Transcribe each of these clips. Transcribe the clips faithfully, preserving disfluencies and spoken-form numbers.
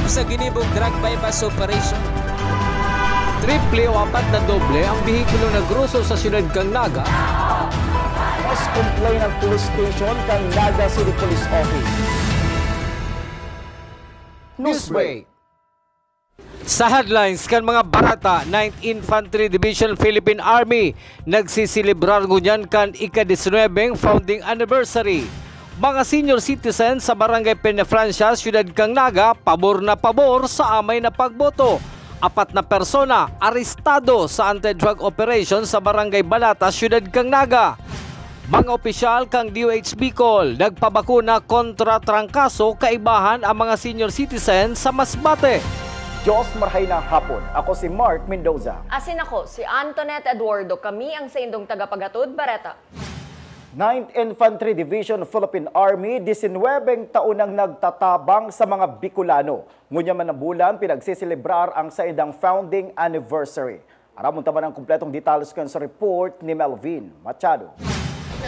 sa ginibong drug buy-bust operation. Triple o apat na doble ang behikulong nagroso sa siyudad kan Naga. Mas complain ang police station kan Naga City Police Office. Newsbreak. Sa headlines kan mga bareta, Ninth Infantry Division Philippine Army nagsiselebrar ngunyan kan ika-disinwebeng founding anniversary. Mga senior citizen sa Barangay Peñafrancia, Siyudad kan Naga, pabor na pabor sa amay na pagboto. Apat na persona arestado sa anti-drug operation sa Barangay Balata, Siyudad kan Naga. Mga opisyal kan D O H Bicol nagpabakuna kontra trangkaso, kaibahan ang mga senior citizen sa Masbate. Diyos, marhay na hapon. Ako si Mark Mendoza. Asin ako si Antoinette Eduardo. Kami ang saindong tagapaghatod, Bareta. Ninth Infantry Division Philippine Army, disinwebeng taon nang nagtatabang sa mga Bicolano. Ngunyan man na bulan, pinagsiselebrar ang saindang founding anniversary. Aramon ta man ang kumpletong detalles kan sa report ni Melvin Machado.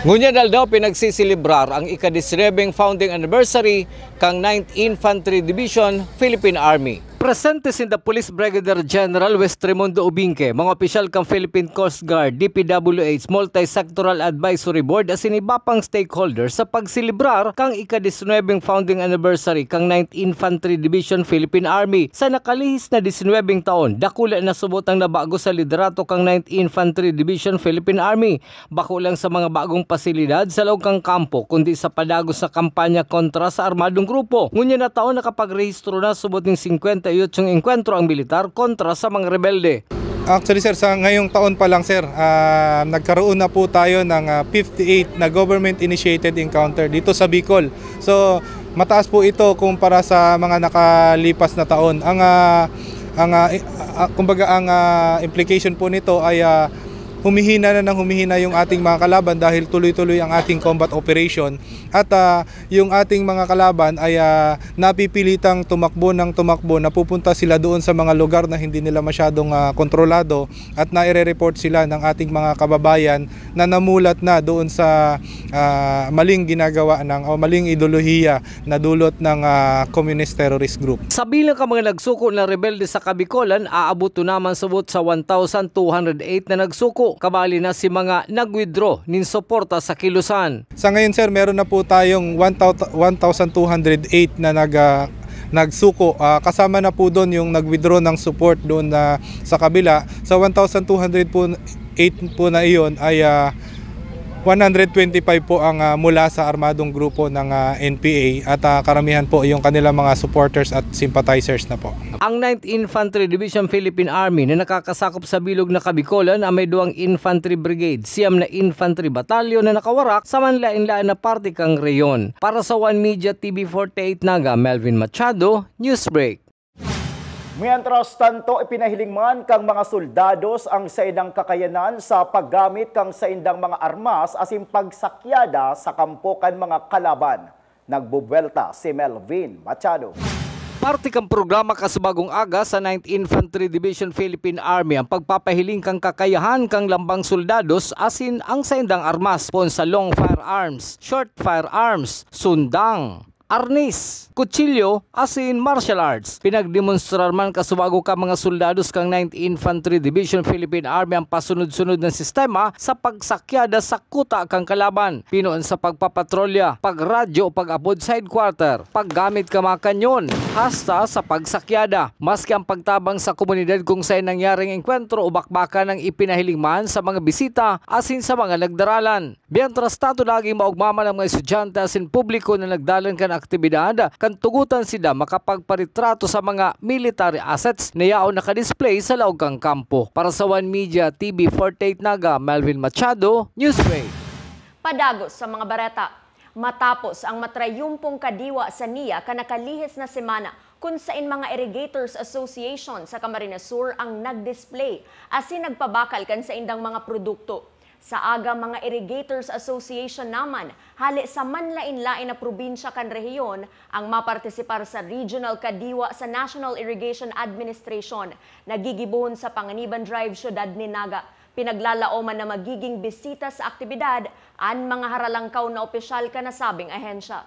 Ngunyan aldaw, pinagsiselebrar ang ika-disinwebeng founding anniversary kan Ninth Infantry Division Philippine Army. Presente sinda Police Brigadier General West Raimundo Ubingke, mga opisyal kan Philippine Coast Guard, D P W H, Multi-Sectoral Advisory Board asin iba pang stakeholders sa pagselebrar kan ika-disinwebeng founding anniversary kan Ninth Infantry Division Philippine Army. Sa nakalihis na disinwebeng taon, dakula na subot ang nabago sa liderato kan Ninth Infantry Division Philippine Army. Bako lang sa mga bagong pasilidad sa laog kan kampo, kundi sa padagos na kampanya kontra sa armadong grupo. Ngunyan na taon, nakapagrehistro na subot ning singkwenta y otso engkwentro ang militar kontra sa mga rebelde. Actually, sir, sa ngayong taon pa lang, sir, ah, nagkaroon na po tayo ng, ah, fifty-eight na government-initiated encounter dito sa Bicol. So, mataas po ito kumpara sa mga nakalipas na taon. Ang, ah, ang, ah, i-, ah, kumbaga, ang, ah, implication po nito ay, ah, humihina na ng humihina yung ating mga kalaban dahil tuloy-tuloy ang ating combat operation. At, ah, yung ating mga kalaban ay, ah, napipilitang tumakbo ng tumakbo, napupunta sila doon sa mga lugar na hindi nila masyadong, ah, kontrolado at naire-report sila ng ating mga kababayan na namulat na doon sa, ah, maling ginagawa ng, o maling ideolohiya na dulot ng, ah, Communist Terrorist Group. Sa bilang kan mga nagsuko na rebelde sa Kabikolan, aabot na man subot sa one thousand two hundred eight na nagsuko, kabali na si mga nag-withdraw nin suporta sa kilusan. Sa ngayon, sir, meron na po tayong one thousand, one thousand two hundred eight na nag, ah, nagsuko. Ah, kasama na po doon yung nag-withdraw ng support doon na sa kabila. Sa one thousand two hundred po, eight po na iyon ay, ah, one hundred twenty-five po ang, ah, mula sa armadong grupo ng, ah, N P A at, ah, karamihan po yung kanilang mga supporters at sympathizers na po. Ang Ninth Infantry Division Philippine Army na nakakasakop sa bilog na Kabikolan ay may duwang infantry brigade, siyam na infantry battalion na nakawarak sa manlaen-laen na parte kan rehiyon. Para sa One Media T V forty-eight Naga, Melvin Machado, Newsbreak. Mientras tanto, ipinahiling man kan mga soldados ang saindang kakayanan sa paggamit kan saindang mga armas asin pagsakyada sa kampo kan mga kalaban. Nagbubuwelta si Melvin Machado. Parte kan programa Kasubagong Aga sa Ninth Infantry Division Philippine Army ang pagpapahiling kan kakayahan kan lambang soldados asin ang saindang armas, poon sa long firearms, short firearms, sundang, arnis, kutsilyo, asin martial arts. Pinagdemonstrar man kasubago kan mga soldados kan Ninth Infantry Division Philippine Army ang pasunod-sunod na sistema sa pagsakyada sa kuta kan kalaban, pinoon sa pagpapatrolya, pagradyo o pag-apod sa headquarter, paggamit kan mga kanyon, hasta sa pagsakyada. Maski ang pagtabang sa komunidad kung saen nangyaring engkwentro o bakbakan ang ipinahiling man sa mga bisita asin sa mga nagdaralan. Mientras tanto, naging maogma man ang mga estudyante asin publiko na nagdalan kan aktibidad, kan tugotan sinda makapagparitrato sa mga military assets na yaon naka-display sa laog kan kampo. Para sa One Media T V forty-eight Naga, Melvin Machado, Newsbreak. Padagos sa mga bareta. Matapos ang matrayumpong kadiwa sa NIA kan nakalihis na semana, kun saen mga Irrigators Association sa Camarines Sur ang nag-display asin nagpabakal kan saindang mga produkto. Sa aga, mga Irrigators Association naman hale sa manlaen-laen na probinsya kan rehiyon ang mapartisipar sa regional kadiwa sa National Irrigation Administration na gigibohon sa Panganiban Drive, Syudad nin Naga. Pinaglalaoman na magiging bisita sa aktibidad an mga haralangkaw na opisyal kan nasabing ahensya.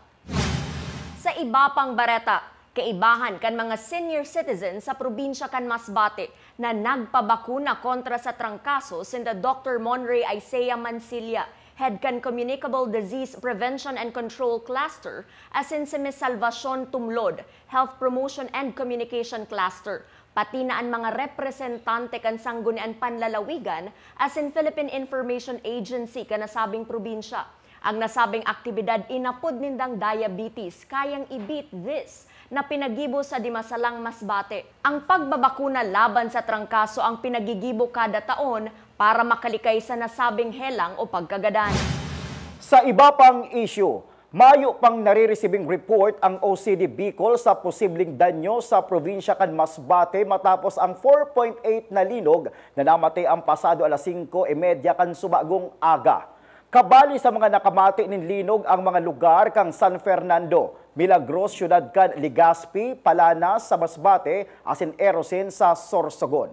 Sa iba pang bareta, Kaibahan kan mga senior citizens sa probinsya kan Masbate na nagpabakuna kontra sa trangkaso sinda Doktor Monray Isaiah Mansilla, head kan Communicable Disease Prevention and Control Cluster, asin si Miss Salvacion Tumlod, Health Promotion and Communication Cluster, pati na an mga representante kan Sangguniang Panlalawigan asin Philippine Information Agency kan nasabing probinsya. Ang nasabing aktibidad inapod nindang diabetes, kayang i-beat this, na pinagibo sa Dimasalang, Masbate. Ang pagbabakuna laban sa trangkaso ang pinagigibo kada taon para makalikay sa nasabing helang o pagkagadan. Sa iba pang isyu, mayo pang nariresibing report ang O C D Bicol sa posibleng danyo sa probinsya kan Masbate matapos ang four point eight na linog na namatay ang pasado alas singko y media kan subagong aga. Kabali sa mga nakamate nin linog ang mga lugar kan San Fernando, Milagros, syudad kan Legazpi, Palanas sa Masbate, asin Erosin sa Sorsogon.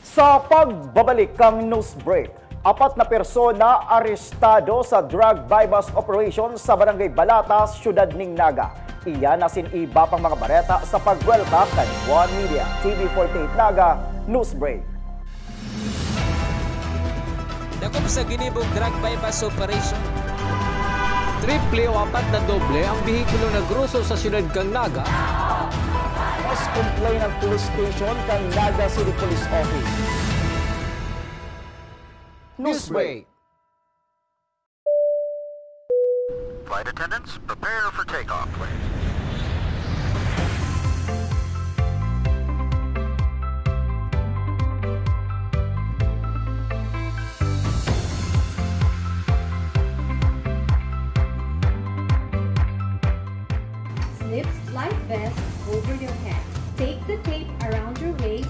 Sa pagbabalik kan news break, apat na persona arestado sa drug buy-bust operation sa Barangay Balatas, syudad nin Naga. Iyan asin iba pang mga bareta sa pagbuwelta kan One Media, T V forty-eight Naga, news break. Dakop sa ginibong drug buy-bust operation. Triple o apat na doble ang behikulo na groso sa siyudad kan Naga. Mas complain ang police station kan Naga City Police Office. Newsbreak. Flight attendants, prepare for takeoff, please. Slip life vest over your head. Take the tape around your waist.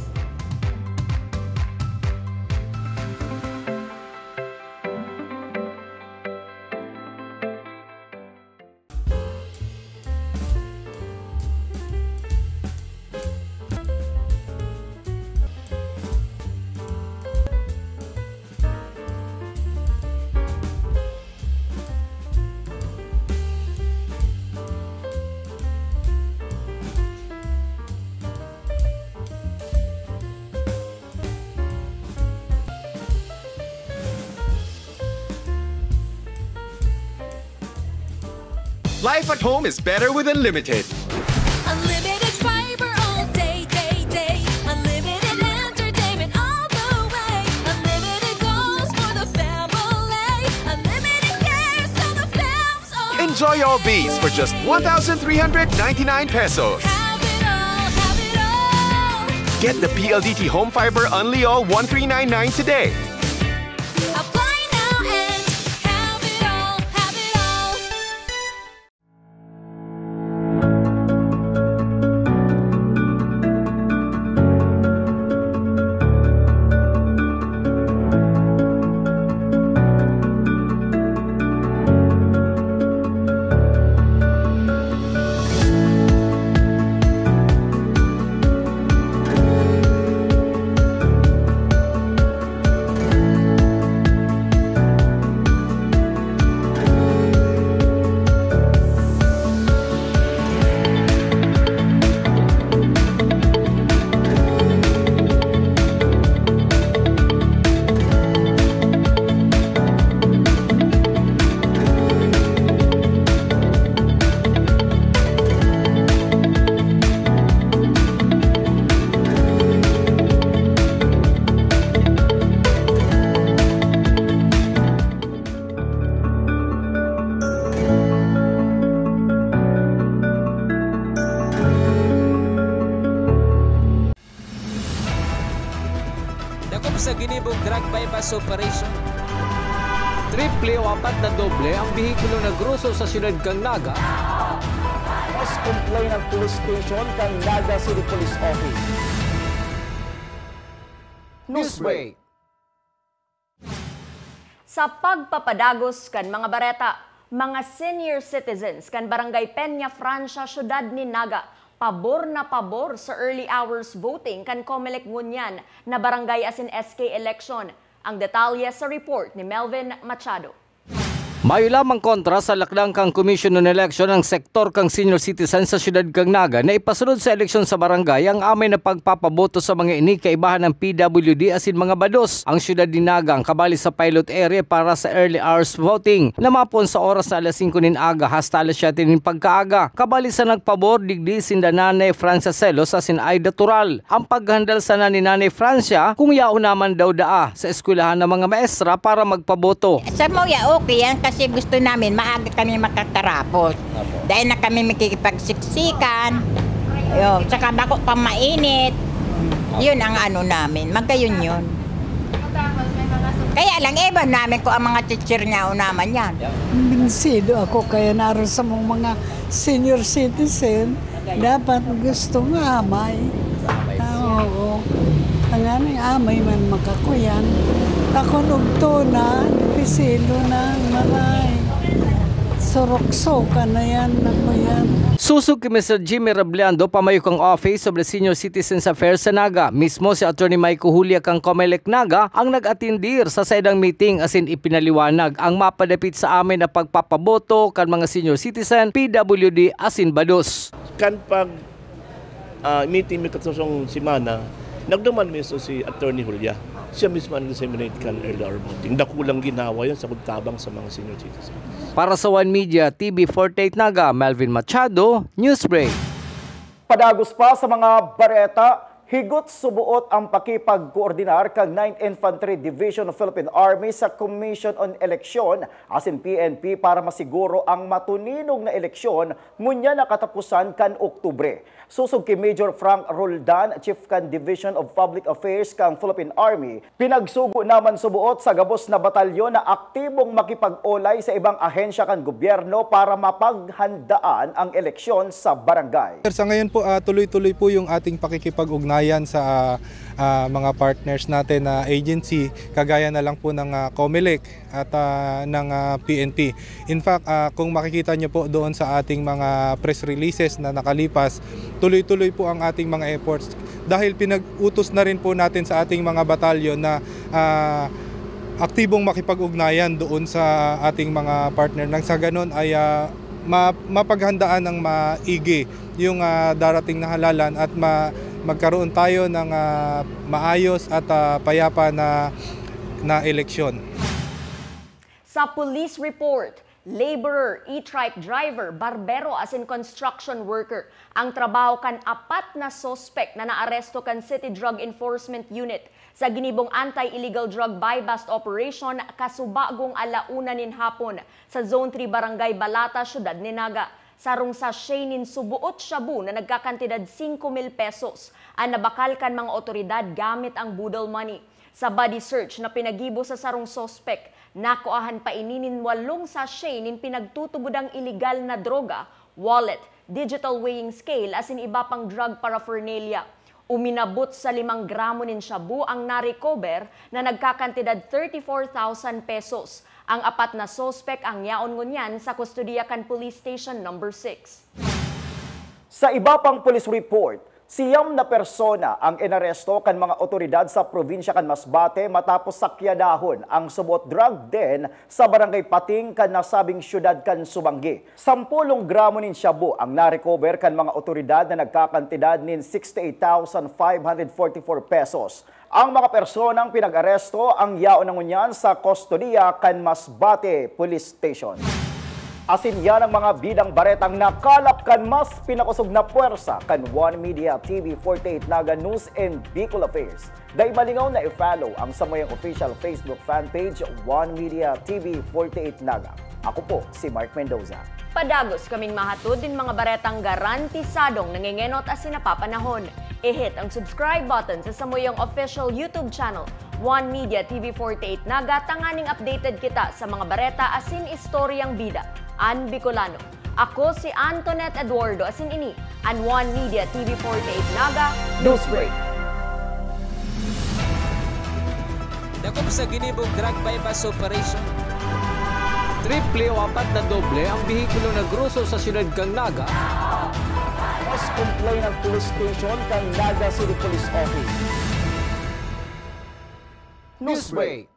Life at home is better with Unlimited. Unlimited fiber all day, day, day. Unlimited entertainment all the way. Unlimited goals for the family. Unlimited cares so the fam's all. Enjoy all these for just one thousand three hundred ninety-nine pesos. Have it all, have it all. Get the P L D T Home Fiber Unli All one three nine nine today. Apply now and have it all, have it all. Dakop sa ginibong drug buy-bust operation. Triple o apat na doble ang behikulo na groso sa siyudad kan Naga. Mas complain ang police station kan Naga City Police Office. Newsbreak. Sa pagpapadagos kan mga bareta, mga senior citizens kan Barangay Peña Francia, Siyudad nin Naga, pabor na pabor sa early hours voting kan Comelec ngunyan na barangay asin S K election. Ang detalye sa report ni Melvin Machado. Mayo lamang kontra sa lakdang kan Commission on Election ang sektor kan senior citizen sa siyudad kan Naga na ipasunod sa eleksyon sa barangay ang amay na pagpapaboto sa mga ini kaibahan ng P W D asin mga bados. Ang siyudad ni Naga ang kabali sa pilot area para sa early hours voting na mapoon sa oras na alas singko nin aga hasta alas siyete nin pagkaaga. Kabali sa nagpabor digdi sinda Nanay Francia Celos asin Aida Tural. Ang paghandal sana ni Nanay Francia kung yaon naman daw daa sa eskwelahan ng mga maestra para magpaboto. Sa muya, okay yan kasi gusto namin maaga kami makakarapos. Dahil na kami makikipagsiksikan, yun, saka bako pa mainit, yun ang ano namin, magayon yun. Kaya lang, iba namin kung ang mga teacher niya o naman yan. Kumbinsido ako kaya naroon sa mong mga senior citizen, dapat gusto nga amay. Ah, oo. Tanganing amay man makakuyan. Takon ugto na, pisilo na, maray. Surukso ka na yan, nakuyan. Susog ki Mister Jimmy Rebliando, pamayo kan Office of the Senior Citizens Affairs sa Naga. Mismo si Attorney Mike Julia kan Comelec Naga ang nag-atindir sa saidang meeting asin ipinaliwanag ang mapadapit sa amin na pagpapaboto kan mga senior citizen, P W D asin bados. Kan pag, ah, meeting mi katusong semana, nagduman mismo si Attorney Julia. Siya mismo ang disseminate kan early hour voting. Dakulang ginawa yan sa pagtabang sa mga senior citizens. Para sa One Media, T V forty-eight Naga, Melvin Machado, Newsbreak. Padagos pa sa mga bareta, higot subuot ang pakipagkoordinar kan Ninth Infantry Division of Philippine Army sa Commission on Election asin P N P para masiguro ang matuninog na eleksyon ngunyan na katapusan kan Oktubre. Sosog ki Major Frank Roldan, Chief kan Division of Public Affairs kan Philippine Army, pinagsugo naman subuot sa gabos na batalyon na aktibong makipag-olay sa ibang ahensya kan gobyerno para mapaghandaan ang eleksyon sa barangay. Sir, sa ngayon po, ah, tuloy-tuloy po yung ating pakikipag-ugnayan sa, ah, ah, mga partners natin na agency, kagaya na lang po ng, ah, Comelec at, ah, ng, ah, P N P. In fact, ah, kung makikita nyo po doon sa ating mga press releases na nakalipas, tuloy-tuloy po ang ating mga efforts dahil pinag-utos na rin po natin sa ating mga batalyon na, ah, aktibong makipag-ugnayan doon sa ating mga partner nang sa ganon ay, ah, ma-, mapaghandaan ng maigi yung, ah, darating na halalan at ma-, magkaroon tayo ng, ah, maayos at, ah, payapa na, na eleksyon. Sa police report, laborer, e-trike driver, barbero asin construction worker ang trabaho kan apat na suspek na naaresto kan City Drug Enforcement Unit sa ginibong anti-illegal drug buy-bust operation kasubagong ala una nin hapon sa Zone three Barangay Balata, Syudad ni Naga. Sarong sachet nin subuot shabu na nagkakantidad singko mil pesos an nabakal kan mga otoridad gamit ang boodle money. Sa body search na pinagibo sa sarong suspek, nakuahan pa ini nin walong sachet nin pinagtutubodang iligal na droga, wallet, digital weighing scale asin iba pang drug paraphernalia. Uminabot sa limang gramo nin shabu ang na-recover na nagkakantidad thirty-four thousand pesos. Ang apat na suspek ang yaon ngunyan sa kustodiya kan Police Station Number six. Sa iba pang police report, siyam na persona ang inaresto kan mga otoridad sa probinsya kan Masbate matapos sakyadahon ang subot drug den sa barangay Pating kan nasabing syudad kan Subangui. Sampolong gramo nin shabu ang na-recover kan mga otoridad na nagkakantidad nin sixty-eight thousand five hundred forty-four pesos. Ang mga personang pinag-aresto ang yaon na ngunyan sa kustodiya kan Masbate Police Station. Asin yan ang mga bidang baretang nakalap kan mas pinakosog na pwersa kan One Media T V forty-eight Naga News and Bicol Affairs. Dai malingaw na i-follow ang samuyang official Facebook fan page, One Media T V forty-eight Naga. Ako po si Mark Mendoza. Padagos kaming mahatod nin mga baretang garantisadong nangengenot asin napapanahon. I-hit ang subscribe button sa samuyang official YouTube channel, One Media T V forty-eight Naga, tanganing updated kita sa mga bareta asin istoryang bida an Bicolano. Ako si Antoinette Eduardo asin ini an One Media T V forty-eight Naga Newsbreak. Dakop sa ginibong drug buy-bust operation. Triple o apat na doble ang behikulo na groso sa siyudad kan Naga. Mas complain ang police station kan Naga City Police Office. Newsbreak.